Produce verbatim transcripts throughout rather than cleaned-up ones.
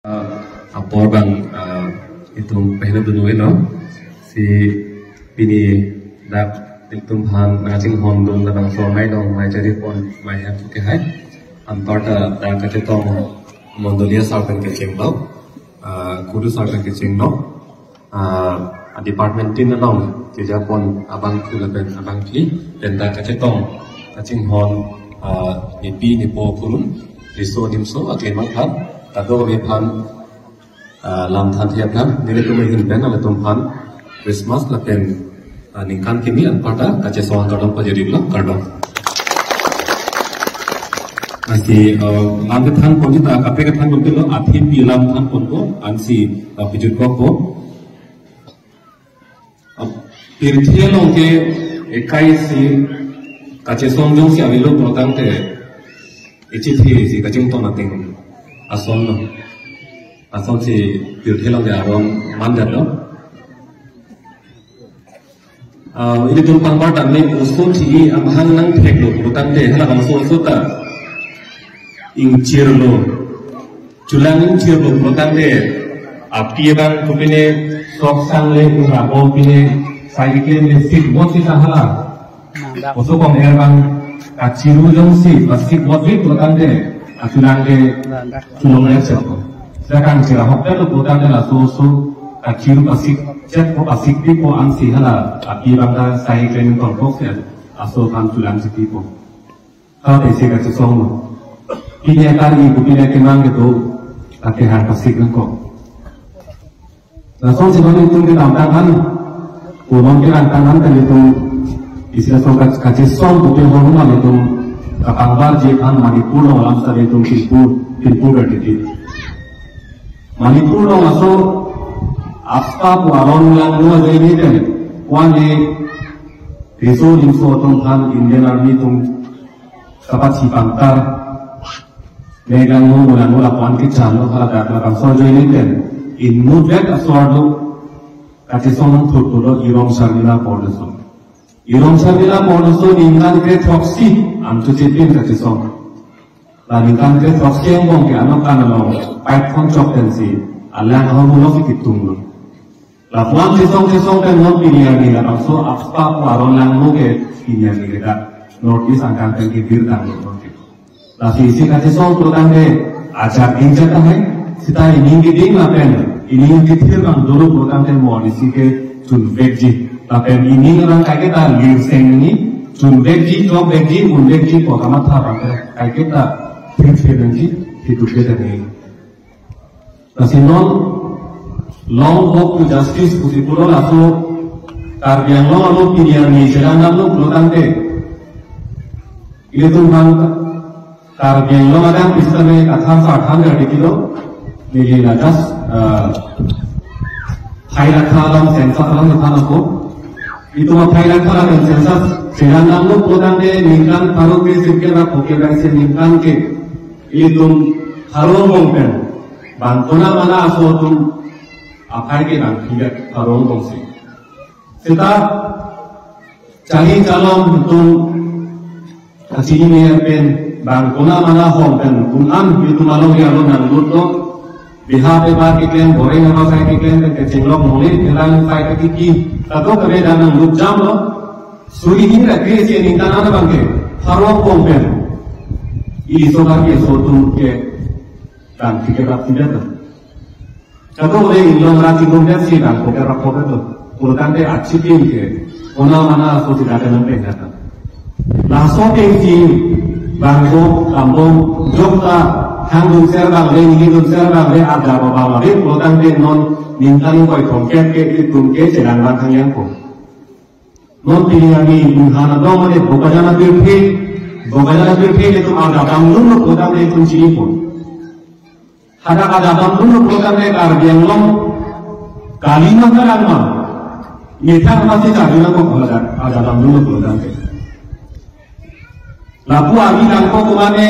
Ah, apor abang, ah, itum pehena dunu eno. Si pini dak itum aphan nangchinghon dun labangso amei along amei chari pon amei hem ke hai. Anparta dak kachetong mondoli asar pen kecheng lo. Ah, kudu asar pen kecheng lo. Ah, department tin along kejapon abangphu lapen abangphli pen dak kachetong kachinghon, ah, nepi nepo kurun riso nimso akemang aphan kadokave aphan, ah, lam than thiap aphan nelitum ahin pen nelitum aphan Christmas lapen, ah, ningkan kimi anparta kachesong kardom pajirlo, kardom. Ansi, ah, lam kethan ponji ta kaprek kethan ponpilo, athe pi lam than ponpo, ansi, ah, pejut kokpo. Ah, pirthe along ke ekai si kachesong jongsi avelo pulotangte, ichithi si kachington ateng ason lo. Asonsi pirthe along ke aron manjatlo. Ah, ilitum pangbar tame oso thi amahang nangtheklo pulotangte, halabangso oso ta ingchirlo. Chulang ingchirlo pulotangte, api abang kopine sok sang le ura bo pine sai keklem le sik bot si ta hala. Oso kong er abang kachiru jongsi pasik bot vit pulotangte, achulang ke chulong le chok. Sedang chira hok lo pulotangte laso oso kachiru pasik chet ko pasik pipo ansi hala api abang ta sai klem tongkok si aso aphan chulang si pipo. Kate si kachesong lo. Pini akar i kopine kemang kedo, kate har pasik nangkok. Lasonsi non itum kedamtang an, ko non kedamtang an kan itum isi lason kach-, kachesong kopi ahormu an itum kapangbarji aphan Manipur along alam sa itum pinpur, pinpur kardidi. Manipur along laso AFSPA pu aron langno ajoine pen, ko-an riso nimso atum aphan Indian Army atum kapathi pangtar, megang mo mulang mo lapu-an kechan lo, hala dak labangso ajoine pen inut vek aso arlo kachesong nangthurthur lo Irong Sharmila Porloso. Irong Sharmila Porloso ningkan kre throksi amchu chepin kachesong. La ningkan kre throksi angbong ke anok kan along pipe thon chok pensi alang ahormu lo si kitung lo. Lapu-an chesong chesong pen non pini arni labangso AFSPA pu aron langno ke pini arni ke dak North East angkang pen kebir tanglo non ke. Lasi isi kachesong pulotangte ajak ding jat tahai, seta ining keding lapen ining kethir abang dolo pulotangte mo isi ke chunvekji. Lapen ining abang kaiketa lirseng nangji, chunvekji, chokvekji, unvekji pu kamatha abang kaiketa thirthir nangji, hidup beda nangji. Lasi non long walk to justice pusi pulo laso Karbi Anglong along pini arni chelang damlo pulotangte, ilitum abang Karbi Anglong adang pistame kathan sa than kardikilo, neli la just, ah, phai rakha alam census alam than ako. Itum aphai rakha alam census chelang damlo pulotangte ningkan pharo kre sirkep ra phokep ra isi ningkan ke itum pharo angbong pen bang konat mana aso atum aphai ke bang phijak pharo angbong si. Seta charli chalom atum kachini me pen bang konat mana hong pen kun an itum along ya lo nanglut lo. Biha pe bar keklem, boreng aro sai keklem pen kachinglok mole, kelang sai kekiki, kadokave dan nanglut jam lo. Suri hini ra kre si ningkan an abang ke pharo angbong pen iliso Karbi aso atum ke dan phijak ra phijak lo. Kadokave inglong ra chingrum det si bang phokep ra phokep lo. Pulotangte achitim ke konat mana aso si date nangpeng data. Laso pensi bangso kambom jokta hang dun ser bang le, ningje dun ser bang le, arjap abang le pulotangte non ningkan ingkoi thomkep ke itum ke chelang bang hangyang ko. Non pini arni inghan adong mane Bokajan apirthe, Bokajan apirthe itum arjap damdunlo pulotangte itum chinipo. Hadak arjap damdunlo pulotangte Karbi Anglong kali ma kalang ma, methang ma si charli nangkok hadak arjap damdunlo pulotangte. Lapu arni nangkok komane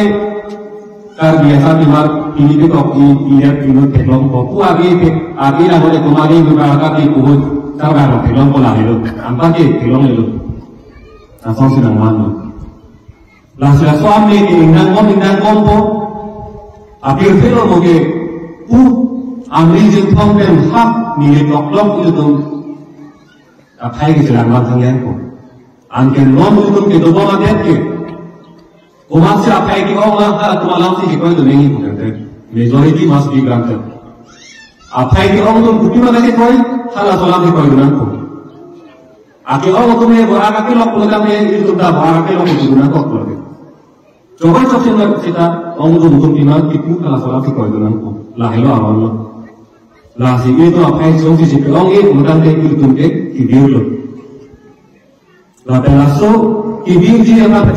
Karbi asar timar pini petok i iyer inut theklongpo. Pu arni te arni nangkok komane inut rangkap di puhut sar nangkok theklongpo lahelo. Anparke theklonglelo. Lasonsi nangmanlo. Lasi laso ame ke ingdang bom ingdang bompo. Apirthe lo mo ke Pu amri jengthong pen hap neli toklok ilitum aphai kechelang bang thang yang ko. Anke non ilitum kedobom adet ke. Komatsi aphai ke-ong lang, halatum alamsi kekroidun nangji pu tangte. Majority must be granted. Aphai ke-ong atum kopi ma kekroidun, halaso alam kekroidun nangpo. Ake-ong atum he bo-an akelok pulo tangte, ilitum ta bo-an akelok pudun nangkok pulo. Chobai chokche na sita, ong atum atum pima kipu halaso alam kekroidun nangpo. Lahelo aron lo. Lasi ilitum aphai chongsi si ke-ong-e pulo tangte ilitum ke kebirlo. Lapen laso kebirji apa